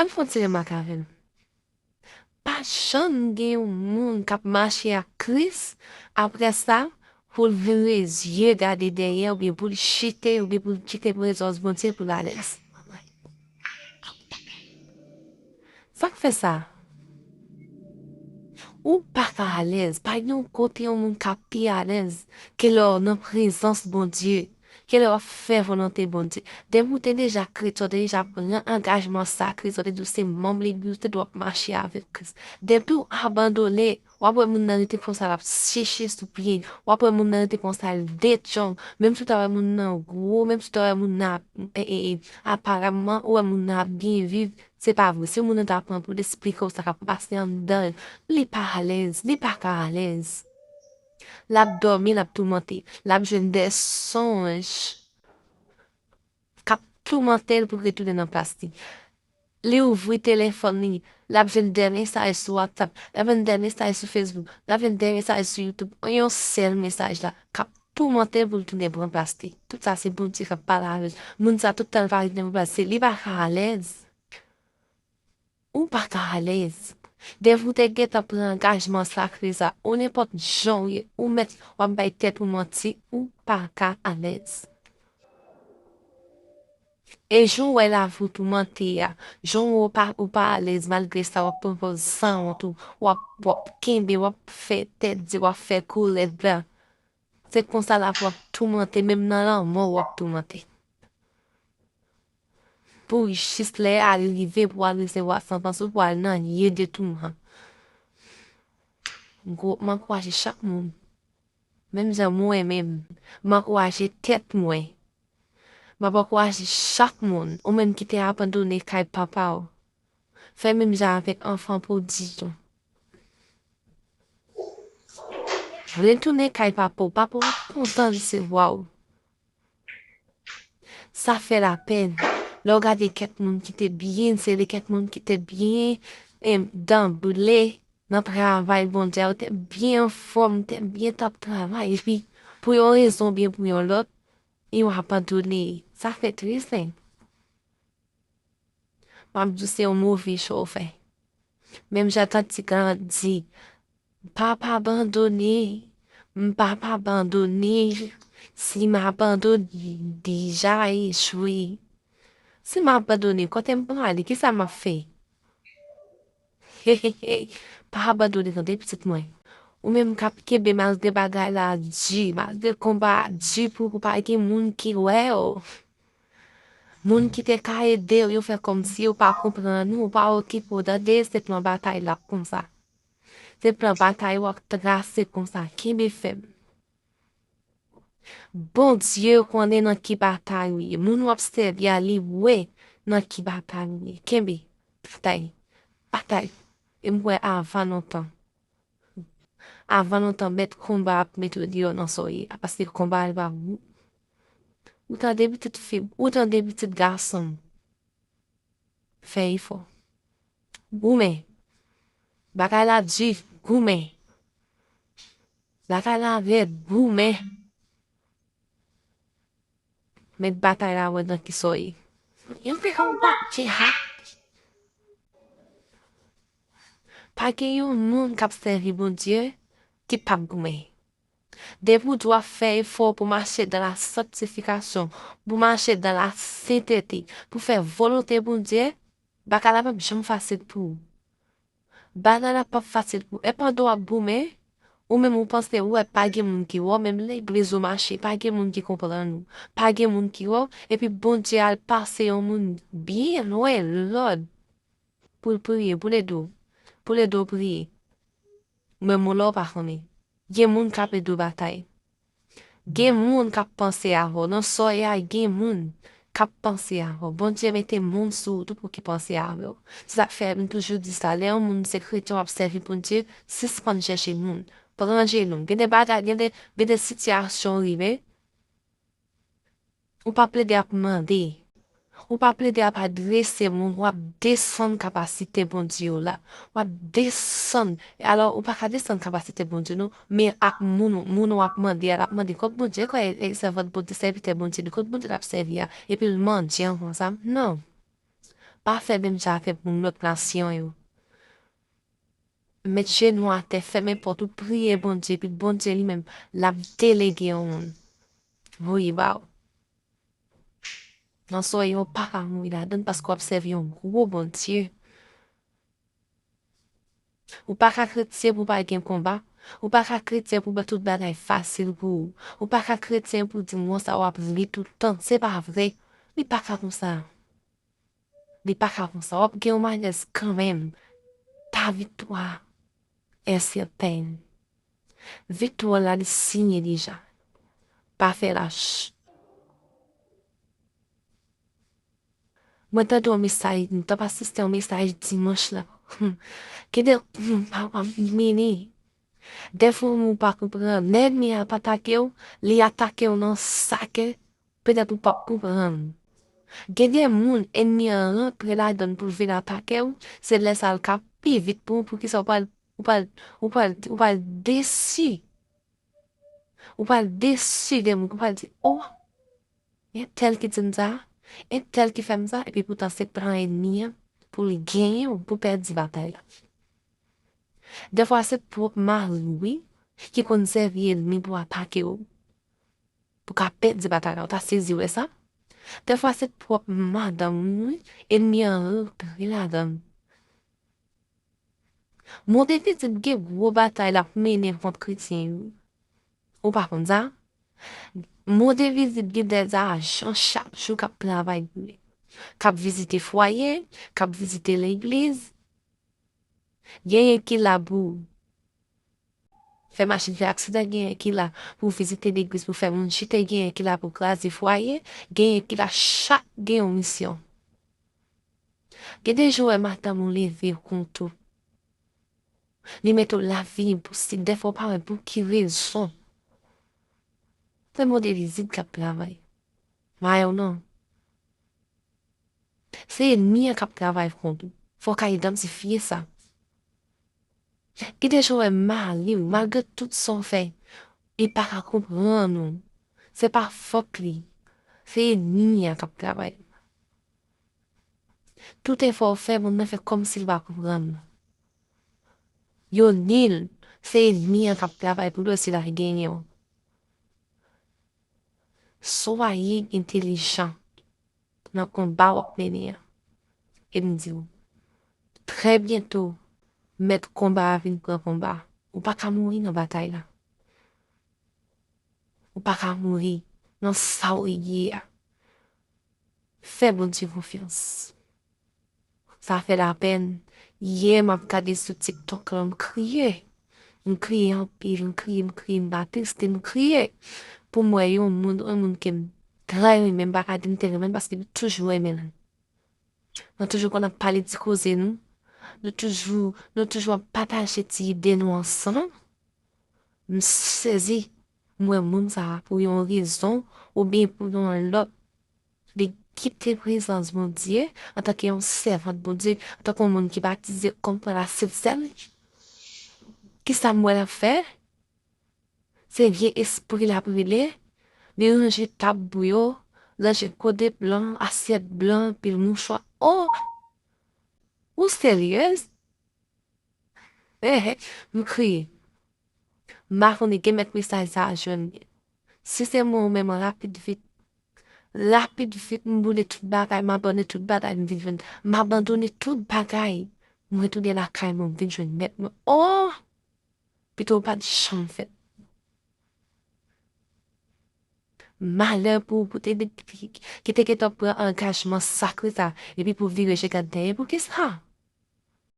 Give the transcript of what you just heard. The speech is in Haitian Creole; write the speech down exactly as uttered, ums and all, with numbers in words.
Ann fè yon ti remak avè m. Pa janm gen yon moun k ap mache ak Kris, apre sa, pou l vire zye gade dèyè, oubyen pou l chite, oubyen pou l kite prezans Bondye pou l alèz. Sa k fè sa? Ou pa ka alèz. Pa gen yon kote yon moun ka pi alèz ke lè w nan prezans Bondye, ke lè w ap fè volonte Bondye. Depi w te deja kretyen, w te deja pran angajman sakre, w te di w se manm legliz, w te di w ap mache avèk Kris. Depi w abandone, w ap wè moun nan rete konsa, l ap chèche sou pye. W ap wè moun nan rete konsa, l detchong. Menm si w ta wè moun nan gwo, menm si w ta wè moun nan ap, e, e, e, aparamman, ou wè moun nan ap byen viv, se pa vre. Si moun nan ta pran pou l esplike w sa k ap pase anndan l, li pa alèz, li pa ka alèz. L ap dòmi, l ap toumante. L ap jwenn de sonj k ap toumante l pou l retounen nan plas li. Li ouvri telefòn li, l ap jwenn de mesaj sou WhatsApp, l ap jwenn de mesaj sou Facebook, l ap jwenn de mesaj sou YouTube. Yon sèl mesaj la k ap toumante l pou l tounen pran plas li. Tout sa se Bondye k ap pale avè l. Moun sa tout tan l pa retounen pran plas li, li pa ka alèz. Ou pa ka alèz. Depi w te gentan pran angajman sakre sa, ou nenpòt jan w ye, ou mèt w ap bay tèt ou manti, ou pa ka alèz. E jan w wè lavi w toumante a, jan w wè w pa, ou pa alèz, malgre sa, w ap pran pòz sanwont ou, w ap, w ap kenbe, w ap fè tèt di, w ap fè koulèv la. Se konsa lavi w ap toumante, menm nan lanmò w ap toumante. Pou jis lè a rive pou w al resevwa santans ou, pou w al nan lye de touman. Gwo, m ankouraje chak moun. Menm jan mwen menm, m ankouraje tèt mwen. M ap ankouraje chak moun, ou menm ki te abandone kay papa w. Fè menm jan avèk anfan pwodig yo. Retounen kay papa w, papa w ap kontan resevwa w. Sa fè lapèn. Lè w gade kèk moun ki te byen sere, kèk moun ki te byen, em, dan ble nan travay Bondye a, yo te byen anfòm, te byen t ap travay, epi pou yon rezon oubyen pou yon lòt, yo abandone. Sa fè tris, en. M ap di w se yon move chwa w fè. Menm jan Tanti Grandi, pa pa abandone, m pa pa abandone, si m abandone, deja echwe. Si m abandone, kote m prale, kisa m ap fè? Hey, hey, hey, pa abandone tande pitit mwen. Ou menm k ap kenbe malgre bagay la di, malgre konba a di pou ou, pa gen moun ki wè w. Moun ki te ka ede w, yo fè kòmsi yo pa konprann ou, pa okipe w, tande, se plan batay la konsa. Se plan batay w ap trase konsa, kenbe fèm. Bondye konnen nan ki batay ou ye. Moun w ap sèvi a, li wè nan ki batay ou ye. Kenbe, batay, batay. E m kwè avan lontan. Avan lontan, mèt konba ap mete w deyò nan sa w ye a, paske konba a, li pa pou ou. Ou tande pitit fi m, ou tande pitit gason m. Fè efò. Goumen. Bagay la di, goumen. Bagay la rèd, goumen. Mèt batay la wè nan ki sa w ye. Yon pe konba, jihad. Pa gen yon moun k ap sèvi Bondye ki p ap goumen. Depi w di w ap fè efò pou mache dan la santifikasyon, pou mache dan la sentete, pou fè volonte Bondye, bagay la p ap janm fasil pou ou. Bagay la p ap fasil pou ou. E pandan w ap goumen, ou menm ou panse ou wè pa gen moun ki wè w, menm legliz ou mache, pa gen moun ki konprann ou, pa gen moun ki wè w, epi Bondye al pase yon moun byen lwen lòd pou l priye, pou l ede w, pou l ede w priye. Menm ou la w pa konnen. Gen moun k ap ede w batay. Gen moun k ap panse avè w. Nan sa w ye a, gen moun k ap panse avè w. Bondye mete moun sou ou tou pou ki panse avè w. Se sa k fè m toujou di sa, lè yon moun se kretyen w ap sèvi Bondye, sispann chèche moun. Pran jenou. Gen de bagay, gen de, gen de sitiyasyon rive, ou pa plede ap mande. Ou pa plede ap adrese moun, w ap desann kapasite Bondye yo la. W ap desann. E alò, ou pa ka desann kapasite Bondye nou, men ak moun, moun w ap mande a, l ap mande, kot Bondye kwè e sèvant Bondye, sèvitè Bondye li, kot Bondye l ap sèvi a, epi l mandyan konsa? Non. Pa fè menm jan avèk moun lòt nasyon yo. Met jenou atè, fèmen pòt ou, priye Bondye, epi Bondye li menm, l ap delege yon moun voye ba ou. Nan soyè, ou pa ka mouri ladan l paske w ap sèvi yon gwo Bondye. Ou pa ka kretyen pou pa gen konba. Ou pa ka kretyen pou tout bagay fasil pou ou. Ou pa ka kretyen pou di, "Mwen sa w ap ri tout tan." Se pa vre. Li pa ka konsa. Li pa ka konsa. W ap gen yon malèz kanmenm. Ta viktwa est certaine. Viktwa w la, li siyen deja. Pa fè lach. Mwen tande yon mesaj, m t ap asiste yon mesaj dimanch la. Gen de, m pa, pa vini. Dèfwa ou pa konprann. Lè ènmi a ap atake w, li atake w nan sa ke petèt ou p ap konprann. Gen de moun, ènmi an rantre ladan l pou l vin atake w, se lè sa l ka pi vit pou ou, poukisa ou pral, ou pral, ou pral, ou pral desi. Ou pral desi de moun, ou pral di, "Oh, entèl ki di m sa, entèl ki fè m sa," epi poutan se plan ènmi an pou l genyen w, pou pèdi batay la. Dèfwa se pwòp mari w, wi, ki konn sèvi ènmi pou atake w, pou ka pèdi batay la. Ou ta sezi wè sa? Dèfwa se pwòp madanm ou, wi, ènmi an rantre ladan l. Mode vizit gen gwo batay l ap mennen kont kretyen yo. Ou pa konn sa? Mode vizit gen dèzajan chak jou k ap travay pou li. K ap vizite fwaye, k ap vizite legliz. Genyen ki la pou fè machin fè aksidan, genyen ki la pou vizite legliz, pou fè moun chite, genyen ki la pou kraze fwaye, genyen ki la chak gen yon misyon. Gen de jou w wè madanm ou leve kont ou. Li mete w lavi enposib. Dèfwa w pa wè pou ki rezon. Se mode vizit k ap travay. Mayo non. Se ènmi an k ap travay kont ou. Fò w ka idantifye sa. Gen de jou w wè mari w, malgre tout sa w fè, li pa ka konprann ou. Se pa fòt li. Se ènmi an k ap travay. Tout efò w fè, moun nan fè kòmsi l pa konprann ou. Yo nil, se ènmi an k ap travay pou yo si l al genyen w. Swaye entelijan nan konba w ap mennen an. E m di w, trè byento, mèt konba a vin pran konba. Ou pa ka mouri nan batay la. Ou pa ka mouri nan sa w ye a. Fè Bondye konfyans. Sa fè lapèn. Yè, m ap gade sou TikTok la, m kriye. M kriye anpil, m kriye, m kriye, m pa triste, m kriye. Pou m wè yon moun, yon moun ke m trè renmen, m pa ka di m te renmen l paske m toujou renmen l. Nou toujou konn ap pale ti koze nou. Nou toujou, nou toujou ap pataje ti ide nou ansanm. M sezi. M wè moun sa a pou yon rezon oubyen pou yon lòt. Li kite prezans Bondye antanke yon sèvant Bondye, antanke yon moun ki batize kòm pran la Sent Sèn. Kisa m wè l ap fè? Se vye espri l ap rele. Li ranje tab pou yo, ranje kode blan, asyèt blan, pil mouchwa. Oh! Ou seryez? Ehe, m kriye. M pa konnen ke mèt mesaj sa a jwenn li. Si se mwen ou menm, rapid vit. Rapid vit, m boule tout bagay, m abandone tout bagay, m vin jwenn. M abandone tout bagay. M retounen lakay mwen, m vin jwenn mèt mwen. Oh! Pito w pa t janm fèt. Malè pou ou, pou te, ki te gentan pran angajman sakre sa, epi pou w vire je gad dèyè. Poukisa?